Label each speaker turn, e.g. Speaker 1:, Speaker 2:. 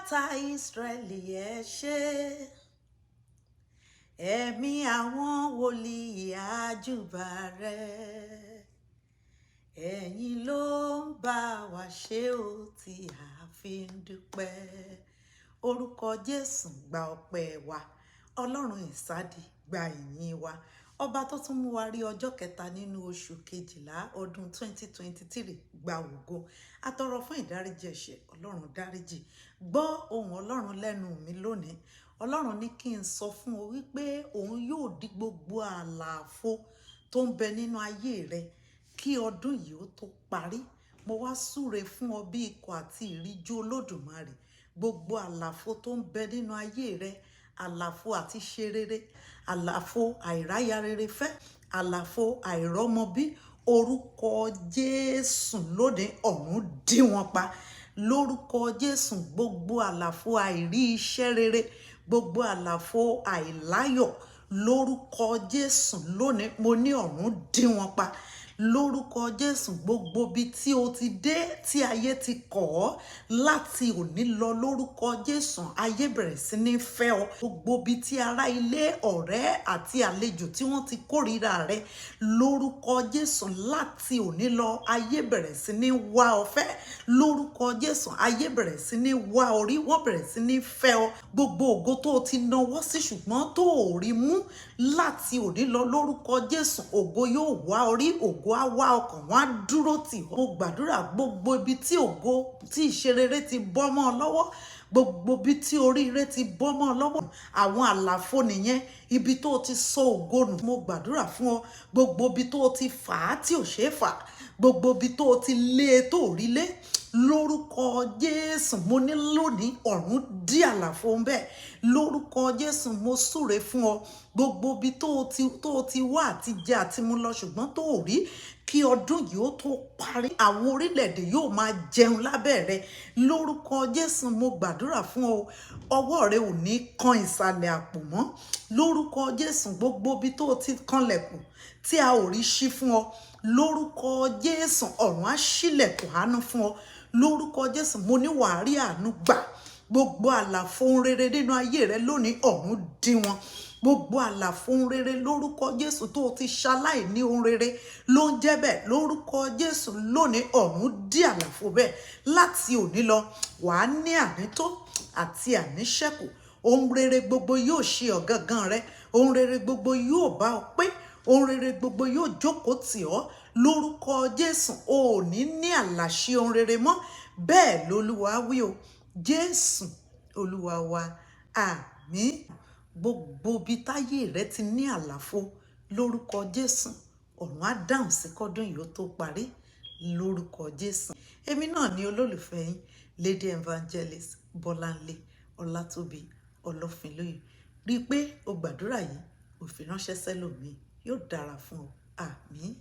Speaker 1: Àpáta Ísírẹ́lì, ẹ ṣé. Ẹ̀mí àwọn wòlíì, àjùbà rẹ. Ẹ̀yin ló ń bá wa ṣe ó tí a fi ń dúpẹ́. Orúkọ Jésù, gba ọpẹ́ wa. Ọlọ́run ìsádi, gba ìyìn wa. Ọba tó tún mú wa rí ọjọ́ kẹta nínú oṣù kejìlá ọdún 2023, gba ògo. Atọrọ fún ìdáríjì ẹ̀ṣẹ̀. Ọlọ́run, dáríjì. Gbọ́ ohùn Ọlọ́run lẹ́nu mi lónìí. Ọlọ́run ní kí n sọ fún ọ wípé òun yóò dí gbogbo àlàfo tó ń bẹ nínú ayé rẹ kí ọdún yìí ó tó parí. Mo wá súre fún ọ bí ikọ̀ àti ìríjú Olódùmarè. Gbogbo àlàfo tó ń bẹ nínú ayé rẹ, àlàfo àti ṣe rere, àlàfo àìráyà rere fẹ́, àlàfo àìrọ́mọbí, orúkọ Jésù, lónìí ọ̀run dí wọn pa lórúkọ Jésù. Gbogbo àlàfo àìrí iṣẹ́ rere, gbogbo àlàfo àìláyọ̀, lórúkọ Jésù, lónìí mo ní ọ̀run dí wọn pa lórúkọ Jésù. Gbogbo ibi tí o ti dé tí ayé ti kọ̀ ọ́, láti òní lọ, lórúkọ Jésù, ayé bẹ̀rẹ̀ sí ní fẹ́ ọ. Gbogbo ibi tí ará ilé, ọ̀rẹ́ àti àlejò tí wọ́n ti kórìíra rẹ, lórúkọ Jésù, láti òní lọ, ayé bẹ̀rẹ̀ sí ní wá ọ fẹ́. Lórúkọ Jésù, ayé bẹ̀rẹ̀ sí ní wá ọ rí, wọ́n bẹ̀rẹ̀ sí ní fẹ́ ọ. Gbogbo ògo tó o ti nawọ́ sí ṣùgbọ́n tó ò rí mú, láti òní lọ, lórúkọ Jésù, ògo yóò wá ọ rí, ògo á wá ọkàn wọn, á dúró tì ọ́. Mo gbàdúrà, gbogbo ibi tí ògo, tí ìṣerere ti bọ́ mọ́ ọ lọ́wọ́, gbogbo ibi tí oríire ti bọ́ mọ́ ọ lọ́wọ́, àwọn àlàfo nìyẹn, ibi tó o ti sọ ògo nù. Mo gbàdúrà fún ọ, gbogbo ibi tó o ti fà á tí ò ṣeé fà, gbogbo ibi tó o ti lé e tó rí lé, lórúkọ Jésù, mo ní lónìí ọ̀run dí àlàfo ń bẹ́ẹ̀. Lórúkọ Jésù, mo súre fún ọ, gbogbo ibi tó o ti wá àti jẹ àti mu lọ ṣùgbọ́n tó ò rí, kí ọdún yìí ó tó parí, àwọn orílẹ̀-èdè yóò máa jẹun lábẹ́ rẹ. Lórúkọ Jésù, mo gbàdúrà fún ọ, ọwọ́ rẹ ò ní kan ìsàlẹ̀ àpò mọ́. Lórúkọ Jésù, gbogbo ibi tó o ti kanlẹ̀kùn tí a ò rí ṣí fún ọ, lórúkọ Jésù, ọ̀run á ṣílẹ̀kùn àánú fún ọ. Lórúkọ Jésù, mo ní wàá rí àánú gbà. Gbogbo àlàfo ohun rere nínú ayé rẹ lónìí, ọ̀run dí wọn. Gbogbo àlàfo ohun rere, lórúkọ Jésù, tó o ti ṣaláì ní ohun rere ló ń jẹ́ bẹ́ẹ̀, lórúkọ Jésù, lónìí ọ̀run dí àlàfo bẹ́ẹ̀. Láti òní lọ, wàá ní ànító àti àníṣẹ́kù. Ohun rere gbogbo yóò ṣe ọ̀gangan rẹ, ohun rere gbogbo yóò bá ọ pé, ohun rere gbogbo yóò jókòó tì ọ́. Lórúkọ Jésù, o ò ní ní àlàṣe ohun rere mọ́. Bẹ́ẹ̀ lolúwa wí o. Jésù Olúwa wa, àmín. Gbogbo ibi táyé rẹ ti ní àlàfo, lórúkọ Jésù, ọ̀run á dáhùn sí kọ́dún yìí ó tó parí, lórúkọ Jésù. Èmi náà ní olólùfẹ́ yín, Lady Evangelist Bọ́láńlé Ọlátòbí Ọlọ́finlóye. Rí i pé o gbàdúrà yìí, ò fi ránṣẹ́ sẹ́lòmíì. Yóò dára fún ọ. Àmín.